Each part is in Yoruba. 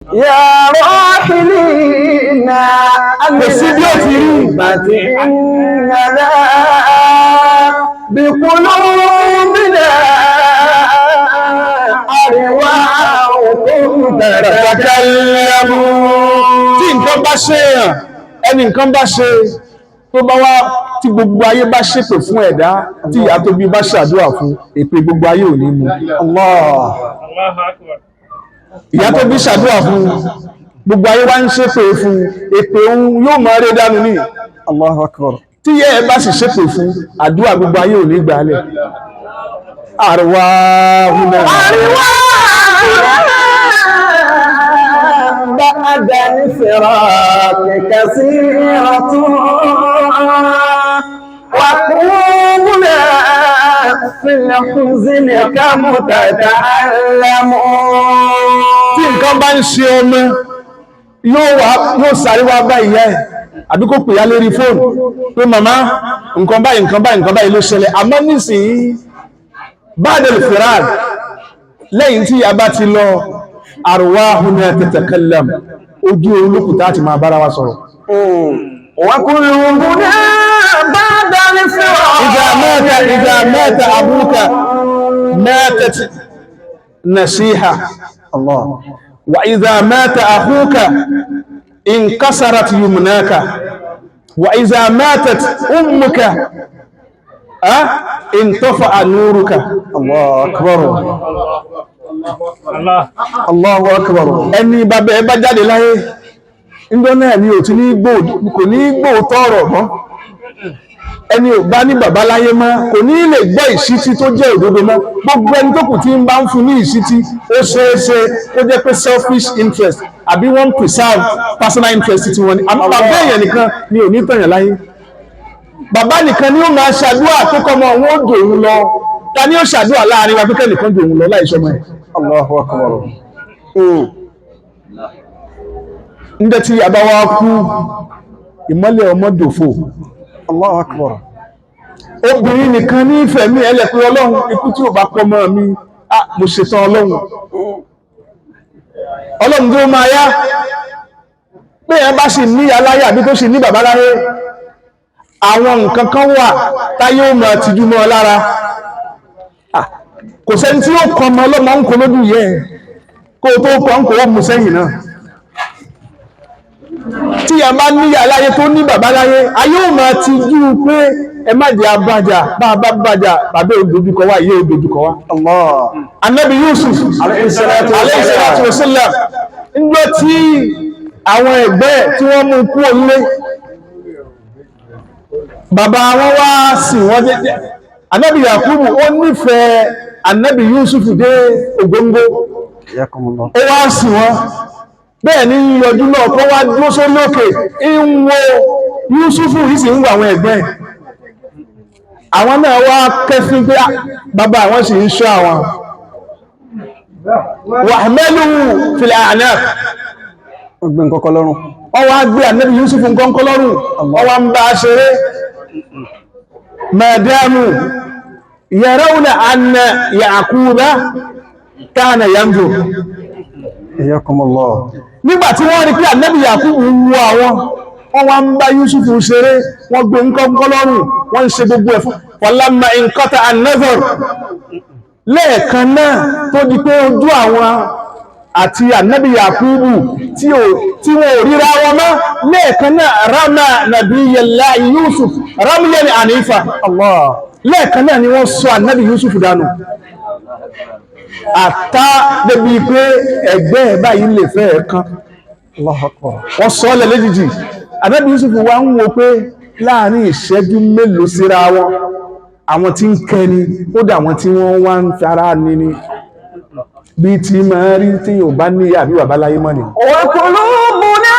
يا راحلين Kò sí bí ó ti rí. إننا بقلوبنا أرواحكم Tàkàlámù. Tí nǹkan bá ṣe èèyàn, ẹni nǹkan bá ṣe, tó bá wá tí gbogbo ayé bá ṣépè fún ẹ̀dá, tí ìyá tó bí bá ṣàdúrà fún, èpè gbogbo ayé ò ní mu. الله. Allahu Akbar. Ìyá tó bí ṣàdúrà fún, gbogbo ayé wá ń ṣépè fún, èpè òun yóò máa ré dànù ní. الله أكبر. Tí ìyá ẹ bá sì ṣépè fún, àdúrà gbogbo ayé ò ní gbà á lẹ̀. Àrùwá húnà. بعد الفراق كثيرة وقلوبنا في الحزن كم تتألم. Tí nǹkan bá ń ṣe ọmọ, yóò wá, yóò sáré wá bá ìyá ẹ̀ àbí kó pè ya lórí fóònù pé, "Màmá, nǹkan báyìí, nǹkan báyìí, nǹkan báyìí ló ṣẹlẹ̀." Àmọ́ nísìnyí, بعد الفراق, lẹ́yìn tí ìyá bá ti lọ, أرواحنا تتكلم, ojú olókùtà àti máa bára wa sọ̀rọ̀. وقلوبنا بعد الفراق إذا مات أبوك ماتت نصيحة. الله. وإذا مات أخوك انكسرت يمناك، وإذا ماتت أمك انطفأ نورك. الله أكبر. Allah. الله أكبر. Ẹni bàbá ẹ bá jáde láyé ńjọ́ náà ni ò ti ní gbò, kò ní gbò tọrọ mọ́. Ẹni ò bá ní bàbá láyé mọ́ kò ní lè gbọ́ ìṣítí tó jẹ́ òdodo mọ́. Gbogbo ẹni tó kù tí ń bá ń fún ní ìṣítí, ó ṣeéṣe kó jẹ́ pé selfish interest àbí wọ́n preserve personal interest tí wọ́n ní. Àmọ́ bàbá èèyàn nìkan ni ò ní tọ̀yàn láyé. Bàbá nìkan ni ó máa ṣàdúrà tó kọ́ ọmọ òun ó dòun lọ. Ta ni ó ṣàdúrà láàrin wa pé kẹ́nìkan dòun lọ láì ṣọmọ ẹ̀? الله أكبر. Níjẹ́ tí ìyá bá wá kú, ìmọ́lẹ̀ ọmọ dòfò. الله أكبر. Obìnrin nìkan ní ìfẹ̀mí ẹlẹ́pẹ́, "Ọlọ́run, ikú tí ò bá pọ̀ mọ́ mi, ah, mo ṣetán. Ọlọ́run, Ọlọ́run tó máa yá." Pé ẹ bá sì ní ìyá láyé àbí tó sì ní bàbá láyé, àwọn nǹkan kan wà táyé ó máa tijú mọ́ ọ lára. Ah, kò sẹ́ni tí ó kọ ọmọ ọlọ́mọ ń kọ lójú yẹ kó o tó kọ́ ń kó o mú sẹ́yìn náà. Tí a bá níyà láyé, tó ní bàbá láyé, ayé ò máa tijú pé ẹ má jẹ́ abájà. Bá a bá bàjá, bàbá ò dojúkọ wá, ìyá ò dojúkọ wá. Allah. Anabi Yusuf عليه الصلاة عليه الصلاة والسلام, ńjọ́ tí àwọn ẹgbẹ́ tí wọ́n mú kú òlé, bàbá wọn wá sí wọ́n jẹ́jẹ́. Anabi Yakubu, ó nífẹ̀ẹ́ anabi Yusuf dé ògóńgó. حياكم الله. Ó wá sí wọn bẹ́ẹ̀ ní yọjú náà kó wá dúró sórí òkè ń wo Yusufu yìí, sì ń wo àwọn ẹgbẹ́ ẹ̀. Àwọn náà wá kẹ́fín pé, ah, bàbá àwọn sì ń ṣọ́ àwọn. وأهملوا في الأعناق. Ó gbé nǹkan kan lọ́rùn. Wọ́n wá gbé ànábì Yusuf nǹkan kọ́ lọ́rùn, wọ́n wá ń bá a ṣeré. ما داموا يرون أن يعقوب كان ينظر. حياكم الله. Nígbà tí wọ́n rí pé ànábì Yakubu ń wo àwọn, wọ́n wá ń bá Yusuf ṣeré, wọ́n gbé nǹkan kọ́ lọ́rùn, wọ́n ń ṣe gbogbo ẹ̀ fún. فلما انقطع النظر, lẹ́ẹ̀kan náà tó di pé ojú àwọn àti ànábì Yakubu tí wọ́n ò ríra wọn mọ́, lẹ́ẹ̀kan náà رمى نبي الله يوسف رميا عنيفا. Allah. Lẹ́ẹ̀kan náà ni wọ́n sọ ànábì Yusuf dànù àtá débi pé ẹgbẹ́ ẹ̀ báyìí lè fẹ́ ẹ̀ kan. الله أكبر. Wọ́n sọ ọ́ lẹ̀ léjijì. Ànábì Yusuf wá ń wo pé láàrin ìṣẹ́jú mélòó síra wọn, àwọn tí ń kẹni, kódà àwọn tí wọ́n wá ń fara ní ni bí tí máa rí tí yóò bá níyà àbí bàbá láyé mọ́ ni. وقلوبنا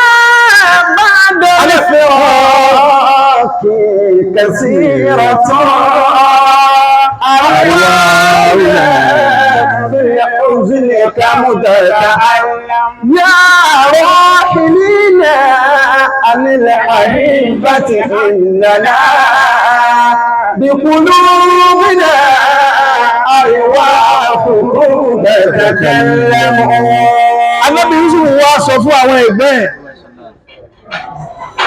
بعد الفراق كثيرة أرواحنا بالحزن كمتتألم يا راحلين عن الأحبة إننا بقلوبنا أرواحكم تتكلم. Ànábì Yusuf wá sọ fún àwọn ẹ̀gbọ́n ẹ̀,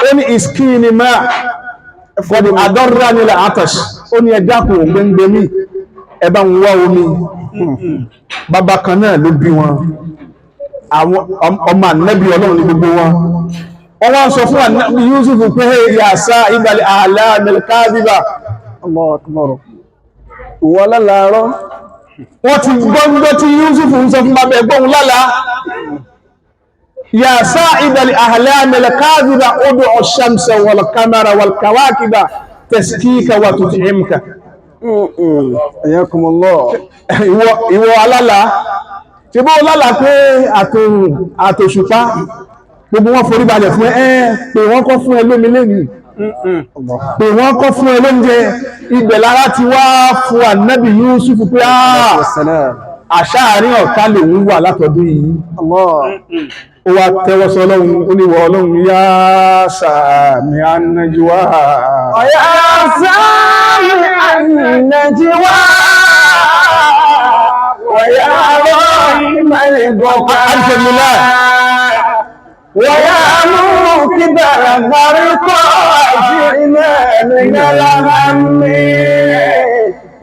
ó ní ìskíni máa fọ́dí àdọ́rà nílẹ̀ atash. Ó ní ẹ dákun, ògbẹ́ngbẹ́ mi, ẹ bá ń wá omi. Bàbá kan náà ló bí wọn, àwọn ọmọ ànábì Ọlọ́run ní gbogbo wọn. Wọ́n wá sọ fún ànábì Yusuf pé ya sahibal ahlamil kadhiba. Allahu akbar. Ìwọ lálàárọ̀. Wọ́n ti gbọ́ngbọ́ tí Yusuf ń sọ fún bàbá ẹgbọ́n lálàá, ya sahibal ahlamil kadhiba ud'u ash-shamsa wal qamara wal kawakiba taskika wa tut'imka. Ayakumullah. Ìwọ alálà, ṣe bó lálà pé àtòrùn àtòṣùpá gbogbo wọn forí balẹ̀ fún ẹ, pé wọ́n kọ́ fún ẹ lómi lẹ́nu, pé wọ́n kọ́ fún ẹ lóúnjẹ. Ibẹ̀ lára ti wá fún ànábì Yusuf pé Salam. àṣà àárín ọ̀tá lòun wà látọ̀dún yìí. Allah. Ó wá tẹ́wọ́ sọ Ọlọ́run, ó ní wọ Ọlọ́run, yá sàmì anájúwá. يا سامع النجوى ويا راحم البكاء Alhamdulillah. ويا موكب الغرق أجرنا من الهم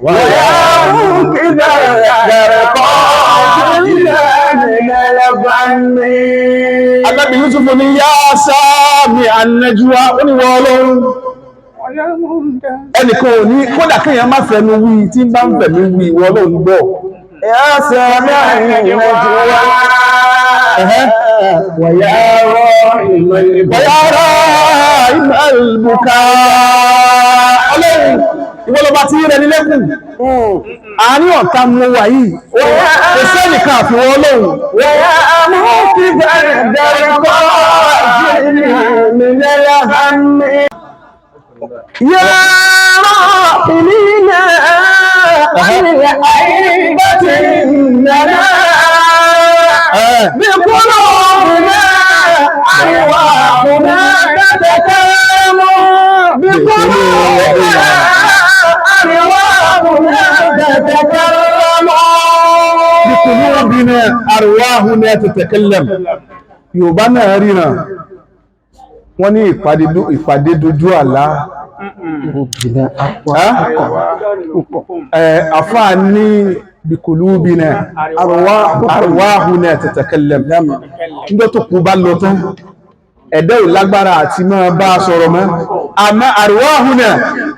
ويا موكب الغرق أجرنا من الغم. Ànábì Yusuf ní yá sàmì anájúwá, ó ní wọ Ọlọ́run, ẹnìkan ò ní kódà kéèyàn má fẹnu wí, tí bá ń fẹ̀mí wí, ìwọ Ọlọ́run gbọ́. يا سامع النجوى ويا راحم البكاء Ọ̀yára ìmọ̀lùkà, Ọlọ́run, ìwọ lọba tí rẹ̀ nílẹ́kùn àárín ọ̀tá mú wà yìí, kò sẹ́nìkan àfiwọ́ Ọlọ́run. ويا موقف الدرقاء من الهم يا راحلين عن الحيبة إننا بقلوبنا أرواحنا تتكامل، بقلوبنا أرواحنا تتكلم. بقلوبنا أرواحنا تتكلم. Yorùbá náà ríran, wọ́n ní ìpàdé dojú àlá. Àfáà ní بقلوبنا أرواحنا تتكلم. Níjọ́ tó kú bá lọ tán, ẹ̀dẹ́ ò lágbára àti máa bá a sọ̀rọ̀ mọ́, àmọ́ أرواحنا,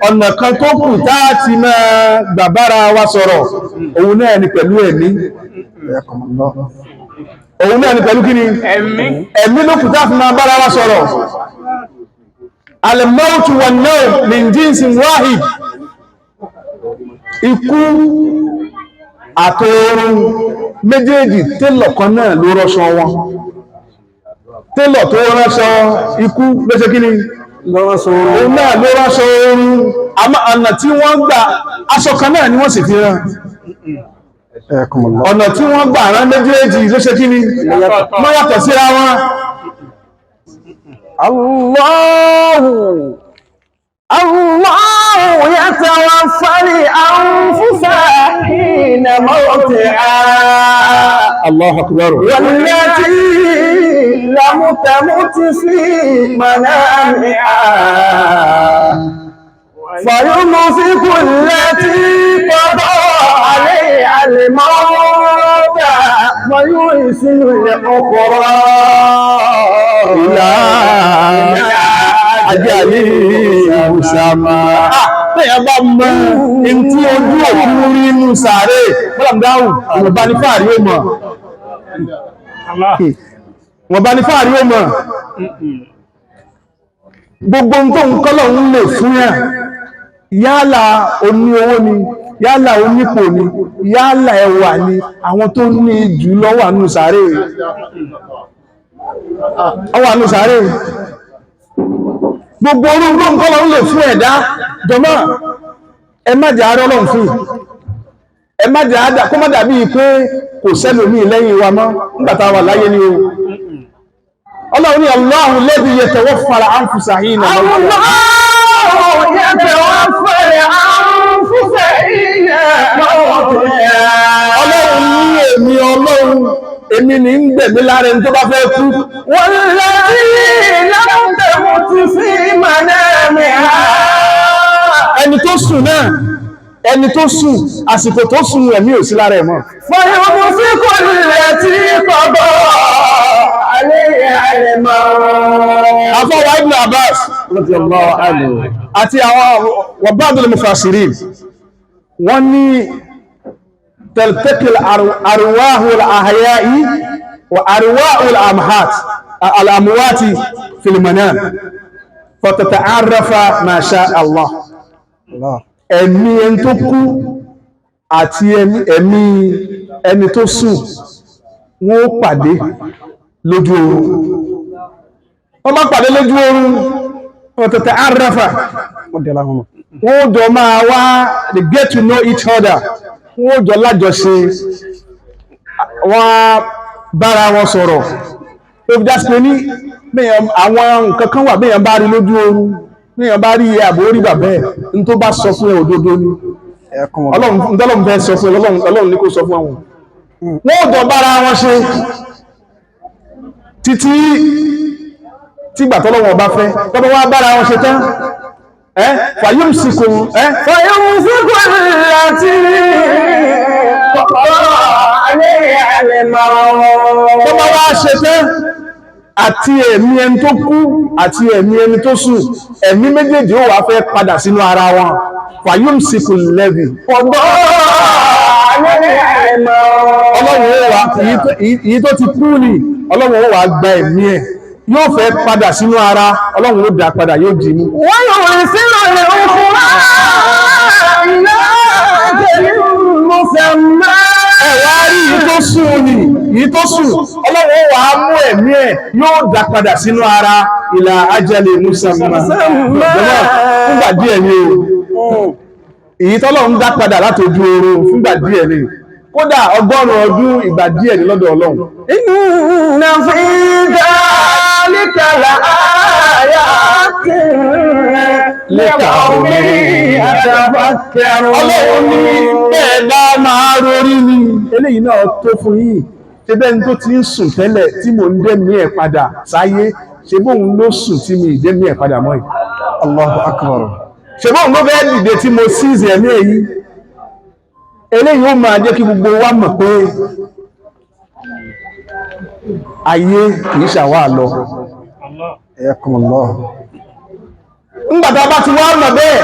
ọ̀nà kan tó kù tá a ti máa gbàbára wa sọ̀rọ̀, òun náà ni pẹ̀lú ẹ̀mí. Òun náà ni pẹ̀lú kíni? Ẹ̀mí ló kù tá a fi máa bára wa sọ̀rọ̀. الموت والنوم من جنس واحد. Ikú àtòorun méjèèjì, télọ̀ kan náà ló rọ́ṣọ wọn. Télọ̀ tó ránṣọ ikú ló ṣe kíni? Òun náà ló ránṣọ oorun. Àmọ́ ọ̀nà tí wọ́n gbà, aṣọ kan náà ni wọ́n sì fi rán. Ọ̀nà tí wọ́n gbà rán méjèèjì ló ṣe kíni? Wọ́n yàtọ̀ síra wọn. الله الله يتوفى الأنفس حين موتها الله أكبر. والتي لم تمت في منامها فيمسك التي قضى عليها الموت ويرسل الأخرى إلى أجل مسمى. Tẹ́yà bá mọ in tí ojú òkú rí inú sàárè, mọ́làmdáhùn, ìwọ̀nba ní fàárí ó mọ̀. Ìwọ̀nba ní fàárí ó mọ̀. Gbogbo ohun tó ń kọ́lọ̀ ń lè fún yàn, yálà oní owó ni, yálà onípò ni, yálà ẹwà ni, àwọn tó ní jù lọ wà nínú sàárè. Ó wà nínú sàárè. Gbogbo orú tó ń kọ́lọ̀ ń lè fún ẹ̀dá, jọmọ́, ẹ má jẹ́ àárọ̀ lọ́n fún ẹ, má jẹ́ àádà kó má dàbí pé kò sẹ́lòmí lẹ́yìn wa mọ́ nígbà tá a wà láyé ni o. Ọlọ́run ní الله الذي يتوفى الأنفس حين الله يتوفى الأنفس حين موتها. Ọlọ́run ní èmi Ọlọ́run, Èmi ní ń gbẹ̀mí lára ẹni tó bá fẹ́ kú. والتي لم تمت في منامها. Ẹni tó sùn náà, ẹni tó sùn, àsìkò tó sùn, ẹ̀mí ò sí lára ẹ̀ mọ́. فيمسك التي قضى عليها الموت. Afọwọ́ Ibn Abbas رضي الله عنه. àti àwọn wàbáàdùn mufassirin, wọ́n ní تلتقي أرواح الأحياء وأرواح الأمهات الأموات في المنام فتتعرف ما شاء الله. Ẹ̀mí ẹni tó kú àti ẹ̀mí ẹni tó sùn, wọ́n ó pàdé lójú oorun. Wọ́n bá pàdé lójú oorun, فتتعرف, wọ́n ó jọ máa wá, they get to know each other. Wọ́n ó jọ lájọṣe, wọ́n á bára wọn sọ̀rọ̀. Ó fi dásí pé ní àwọn nǹkan kan wà, béèyàn bá rí lójú oorun, béèyàn bá rí àbò orí bàbá ẹ̀, ní tó bá sọ fún ẹ, òdodo ni. Ọlọ́run ntọ́lọ́run fẹ́ sọ fún ẹ, Ọlọ́run ní kó sọ fún àwọn. Wọ́n ó jọ bára wọn ṣe títí tígbà tọ́lọ́wọ́n ọba fẹ́ tọ́bọ́ wá bára wọn ṣe tán, ẹ́ فيمسك ẹ́. فيمسك التي قضى عليها الموت. Tọ́bọ́ wá ṣe tán, àti ẹ̀mí ẹni tó kú àti ẹ̀mí ẹni tó sùn, ẹ̀mí méjèèjì ó wà fẹ́ padà sínú ara wọn. فيمسك الذي قضى عليها الموت. Ọlọ́run ó wà, èyí tó ti kú ni, Ọlọ́run ó wà gba ẹ̀mí ẹ̀, yóò fẹ́ padà sínú ara, Ọlọ́run ó dá padà, yóò dì mú. ويرسل الأخرى إلى أجل مسمى. Ẹ̀wà rí èyí tó sùn ni, èyí tó sùn, Ọlọ́run ó wà á mú ẹ̀mí ẹ̀, yóò dá padà sínú ara إلى أجل مسمى. Jọ̀mọ́, fúngbà díẹ̀ ni o. Èyí tọ́lọ́run dá padà látojú oorun, fúngbà díẹ̀ ni. Kódà 100 ọdún, ìgbà díẹ̀ ni lọ́dọ̀ Ọlọ́run. إن في ذلك لآيات لقوم يتفكرون. Ọlọ́run ní bẹ́ẹ̀ bá máa rorí ni, eléyìí náà tó fún yín. Ṣe bẹ́ẹ̀ ni tó ti ń sùn tẹ́lẹ̀ tí mò ń dẹ́mi ẹ̀ padà sáyé, ṣe bóun ló sùn tí mi ì dẹ́mi ẹ̀ padà mọ́ yìí? الله أكبر. Ṣe bóun ló fẹ́ dìde tí mo seize ẹ̀mí èyí? Eléyìí ó máa jẹ́ kí gbogbo wa mọ̀ pé ayé kìí ṣàwà lọ. حياكم الله. Ńgbàtà bá ti wá mọ̀ bẹ́ẹ̀,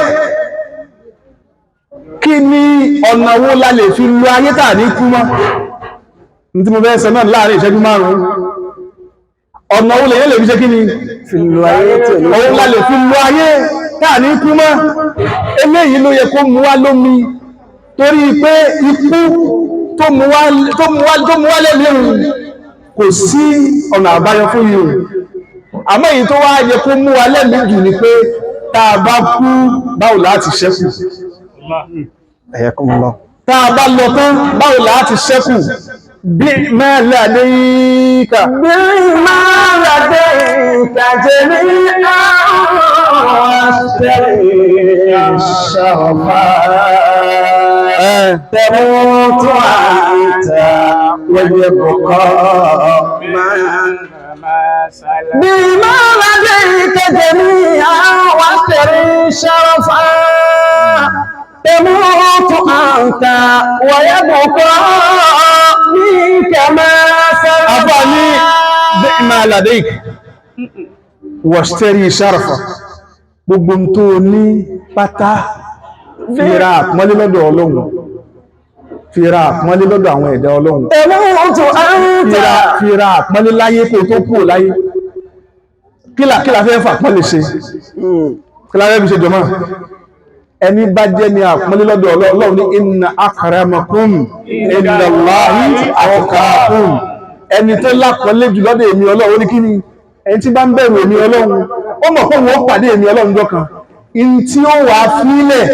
kí ni ọ̀nà wo la lè fi lo ayé tà ní kú mọ́? Ní tí mo fẹ́ sọ náà láàrin ìṣẹ́jú 5, ọ̀nà wo lè yẹ́ lè fi ṣe kí ni في الولايات. òun la lè fi lo ayé tà ní kú mọ́? Eléyìí ló yẹ kó mú wá lómi, torí pé ikú tó mú wá lẹ́lẹ́rù, kò sí ọ̀nà àbáyọ fún yìí o. Àmọ́ èyí tó wá yẹ kó mú wa lẹ́mìí jù ni pé tá a bá kú, báwo láti ṣẹ́kù? حياكم الله. Tá a bá lọ tán, báwo láti ṣẹ́kù? بع ما لديك. بع ما لديك جميعا واشتري الشرفا. تموت أنت ويبقى ما بع ما لديك جميعا واشتري شرفا. تموت أنت ويبقى منك ما Àfáà ní سلف. بع ما لديك واشتري شرفا. Gbogbo n tó ní pátá, fi ra àpọ́nlé lọ́dọ̀ Ọlọ́run, fi ra àpọ́nlé lọ́dọ̀ àwọn ẹ̀dá Ọlọ́run. تموت أنت. Fi ra àpọ́nlé láyé kó tó kúrò láyé. Kílà fẹ́ fà pọ́nlé ṣe? Kílà fẹ́ fi ṣe, jọmọ́? Ẹni bá jẹ́ ní àpọ́nlé lọ́dọ̀ Ọlọ́run ní إن أكرمكم عند الله أتقاكم. Ẹni tó lápọ́nlé jù lọ́dọ̀ èmi Ọlọ́run ní kí ni? Ẹni tí bá ń bẹ̀rù èmi Ọlọ́run, ó mọ̀ pé wọ́n pàdé èmi Ọlọ́run jọ kan, in tí ó wà fílẹ̀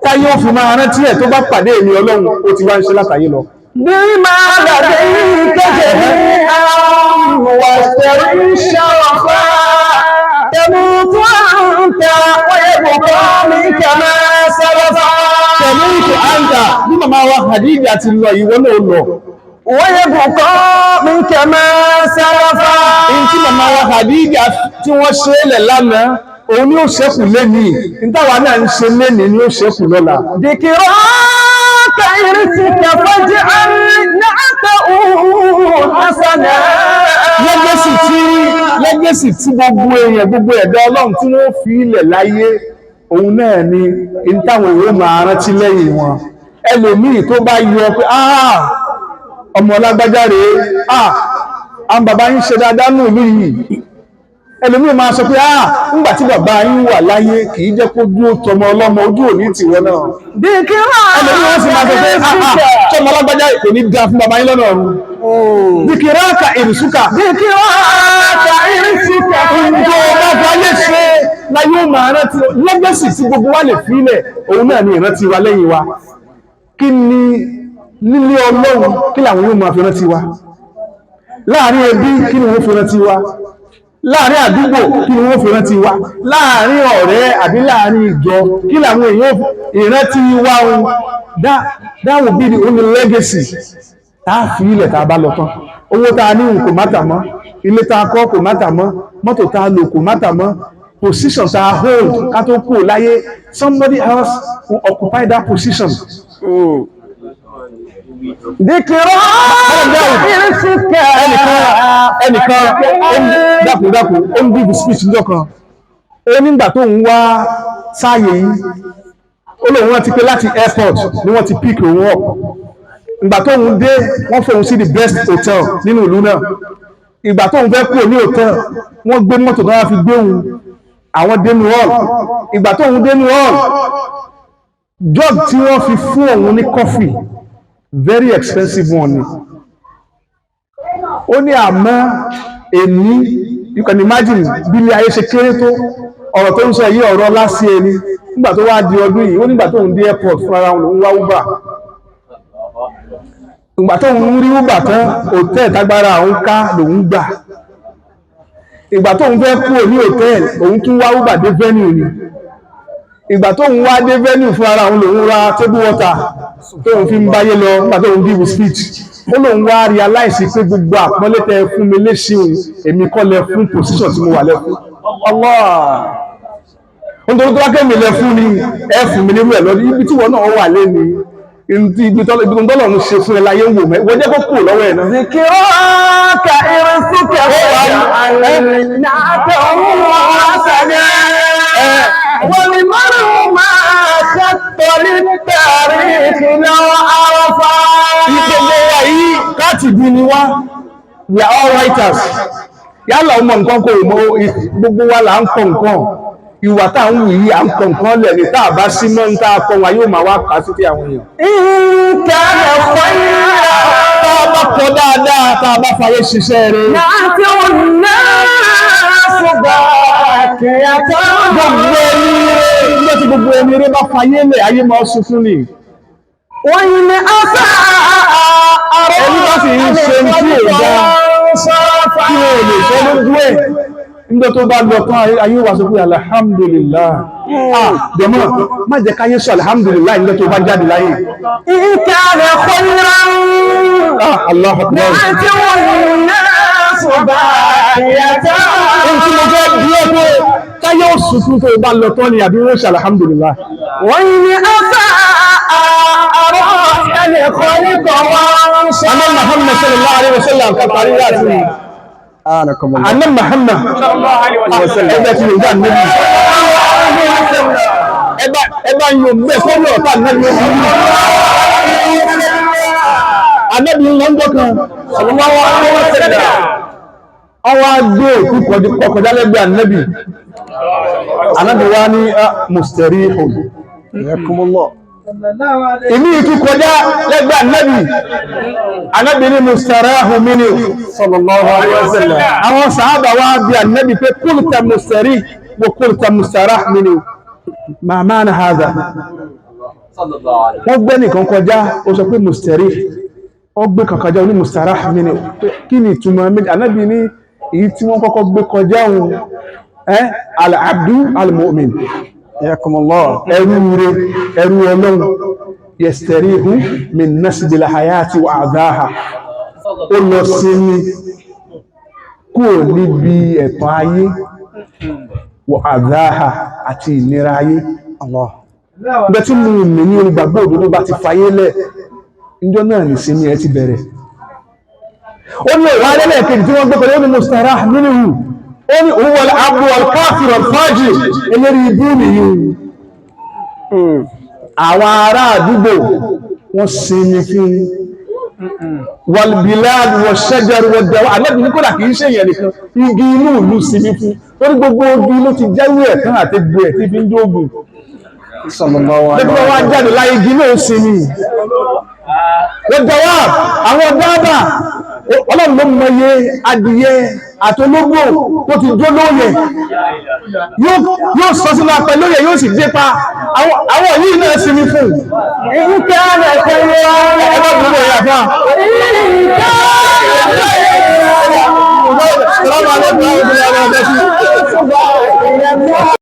táyé ó fi máa rántí ẹ̀ tó bá pàdé èmi Ọlọ́run, ó ti wá ń ṣe látàyé lọ. بع ما لديك جميعا واشتري شرفا. تموت أنت ويبقى منك ما سلفا. تموت أنت. Bí màmá wa Khadija ti lọ, ìwọ náà lọ. ويبقى منك ما سلفا. Èyí tí màmá wa Khadija tí wọ́n ṣe é lẹ̀ lánàá, òun ni ó ṣẹ́kù lénìí. Ntáwa náà ń ṣe lénìí ni ó ṣẹ́kù lọ́la. ذكراك إرثك فاجعل نعته حسنا. Legacy tí gbogbo èèyàn, gbogbo ẹ̀dá Ọlọ́run tí wọ́n fi ilẹ̀ láyé, òun náà ni in táwọn èèyàn máa rántí lẹ́yìn wọn. Ẹlòmíì tó bá yọ pé, "Ah, ọmọ lágbájá rèé, ah, àwọn bàbá yín ṣe dáadáa nù ìlú yìí." Ẹlòmíì máa sọ pé, "Ah, ńgbà tí bàbá yín wà láyé, kì í jẹ́ kó dúró tọmọ ọlọ́mọ, ojú òní tìwọ náà." Ẹlòmíì wọ́n sì máa sọ pé, "Ah, ah, tọmọ lágbájá kò ní dáa fún bàbá yín lọ́nà ọ̀run." ذكراك إرثك. ذكراك إرثك. Ǹjọ́ ọba fayé ṣe láyé ó máa rántí. Legacy tí gbogbo wa lè fílẹ̀, òun náà ni ìrántí wa lẹ́yìn wa. Kí ni nílé Ọlọ́run, kí làwọn yóò máa fi rántí wa? Láàrin ẹbí, kí ni wọ́n fi rántí wa? Láàrin àdúgbò, kí ni wọ́n fi rántí wa? Láàrin ọ̀rẹ́ àbí láàrin ìjọ, kí làwọn èèyàn ìrántí wa? Ohun that will be the only legacy tá a fi ilẹ̀ tá a bá lọ tán. Owó tá a ní kò matter mọ́, ilé tá a kọ́ kò matter mọ́, mọ́tò tá a lò kò matter mọ́, position tá a hold ká tó kú láyé, somebody else will occupy that position. ذكراك إرثك. Ẹnìkan dákun dákun, ó ń give speech níjọ́ kan. Ó nígbà tó ń wá sáàyè yìí, ó lóun rántí pé láti airport ni wọ́n ti pick òun up. Ìgbà tó ń dé, wọ́n fòun sí the best hotel nínú ìlú náà. Ìgbà tó ń fẹ́ kúrò ní hotel, wọ́n gbé mọ́tò tó wá fi gbé òun, àwọn dénú hall. Ìgbà tó ń dénú hall, jug tí wọ́n fi fún òun ní coffee, very expensive one ni. Ó ní àmọ́ èmi, you can imagine bí ilé ayé ṣe kéré tó. Ọ̀rọ̀ tó ń sọ yìí, ọ̀rọ̀ lásì ẹni. Nígbà tó wá di ọdún yìí, ó nígbà tó ń dé airport, fún ara òun lòún wá Uber. Ìgbà tó ń rí Uber tán, hotel tágbára òun ká lòún gbà. Ìgbà tó ń fẹ́ kúrò ní hotel, òun tún wá Uber dé venue ni. Ìgbà tó ń wá dé venue, fún ara òun lòún ra table water tóun fi ń báyé lọ. Nígbà tó ń give speech, ó lóun wá realize pé gbogbo àpọ́nlé tẹ fún mi léṣe òun, èmi kọ́ lẹ fún, position tí mo wà lẹ fún. Allah. Nítorí tó wá kẹ́mi lẹ fún ni, ẹ fún mi nírú ẹ̀ lọ́dún. Ibi tí wọn náà wà lẹ́ni, ibi tọ́lọ̀ ń ṣe fún ẹ láyé ń wò mẹ́, wọ́n jẹ́ kó kúrò lọ́wọ́ ẹ̀ náà. ذكراك إرثك فاجعل حسنا ولمرء ما خط للتاريخ لو عرفا. Gbogbo wa yìí, káàtì bí ni wá, we are all writers. Yálà ọmọ nǹkan kò mọ, gbogbo wa là ń kọ nǹkan. Ìwà tá à ń wù yìí, à ń kọ nǹkan lẹ̀ ní. Tá a bá sí mọ́ ń tá a kọ wa, yóò máa wá kà á sí ti àwọn èèyàn. إن كان خيرا Tá a bá kọ dáadáa, tá a bá fàyè ṣiṣẹ́ rẹ̀, نعته الناس باكية. Gbogbo ẹni rẹ̀, nígbà tí gbogbo ẹni rẹ̀ bá fàyè lẹ̀, ayé máa sunkún ni. وإن أساء Ẹni bá sì ń ṣe tí ò dáa, tí o lè sọ lójú ẹ̀, nígbà tó bá lọ tán, ayé wa sọ pé alhamdulillah. Ah, jọmọ́, má jẹ́ káyé sọ alhamdulillah nígbà tó bá jáde láyé. إن كان خيرا Ah, Allahu akbar. نعته الناس باكية. Ohun tí mo fẹ́ bí ẹ pé, káyé ó sunkún tó bá lọ tán ni, àbí wọ́n ṣe alhamdulillah? وإن أساء أراح الخلق وانصاف. Àná Muhammad sallallahu alaihi wasallam ká parí láti Àná Muhammad, ẹgbẹ́ tí yorùbá nẹ́bí, ẹ bá ń yóò gbé sórí ọ̀tá nẹ́bí. Ànábì ń lọ́njọ́ kan, sallallahu alaihi wasallam, ọwọ́ gbé òkú kọjá lẹ́gbẹ̀ẹ́ ànábì. Ànábì wá ní, "Mustarihun." Ìmí ìtú kọjá lẹ́gbẹ̀ẹ́ ànábì, ànábì ní, "Mustarahu minhu," sallallahu alaihi wasallam. Àwọn sàábà wá bí ànábì pé, "Qulta mustarih wa qulta mustarah minhu, ma ma'na hadha?" Wọ́n gbé nìkan kọjá, ó sọ pé mustarih, ó gbé kan kọjá, ó ní mustarah minhu. Kí ni ìtumọ̀ méjì? Ànábì ní èyí tí wọ́n kọ́kọ́ gbé kọjá òun, al-abdu al-mu'min, ẹrú rẹ̀, ẹrú Ọlọ́run, yastarihu min nasbil hayati wa adhaha. Ó lọ sinmi kúrò níbi ẹ̀tàn ayé wọ àdáhà àti ìnira ayé. Bẹ́ẹ̀ tí mo mì ní olùgbàgbọ́ òdodo bá ti fayé lẹ̀, níjọ́ náà ní sinmi ẹ ti bẹ̀rẹ̀. Ó ní ìwà alẹ́lẹ́kejì tí wọ́n gbé pẹ̀lú, ó ní mustarah minhu, ó ní òun wal abdu wal kafir wal fajir, eléri ibú nìyí. Àwọn ará àdúgbò wọ́n sinmi fún, walbilad wọ̀ṣẹ́jẹrù wọ̀dẹ̀wà. Alẹ́bí ní kódà kìí ṣe èèyàn nìkan, igi inú ìlú sinmi fún, torí gbogbo igi ló ti jẹ́wé ẹ̀tàn àti gbé ẹ̀ tí fi ń jóògùn. Lẹ́gbẹ́ wá jáde láyé, igi náà sinmi. Wọ̀dẹ̀wà, àwọn dábà, Ọlọ́run ló mọye adìyẹ àtológbò tó ti jó lóye, yóò sọ sínú apẹ lóye, yóò sì dé pa. Àwọn yìí náà sinmi fún. إن كان خيرا Ẹ má bínú, ẹ̀yà fún wa. إن كان خيرا. Assalamu alaikum.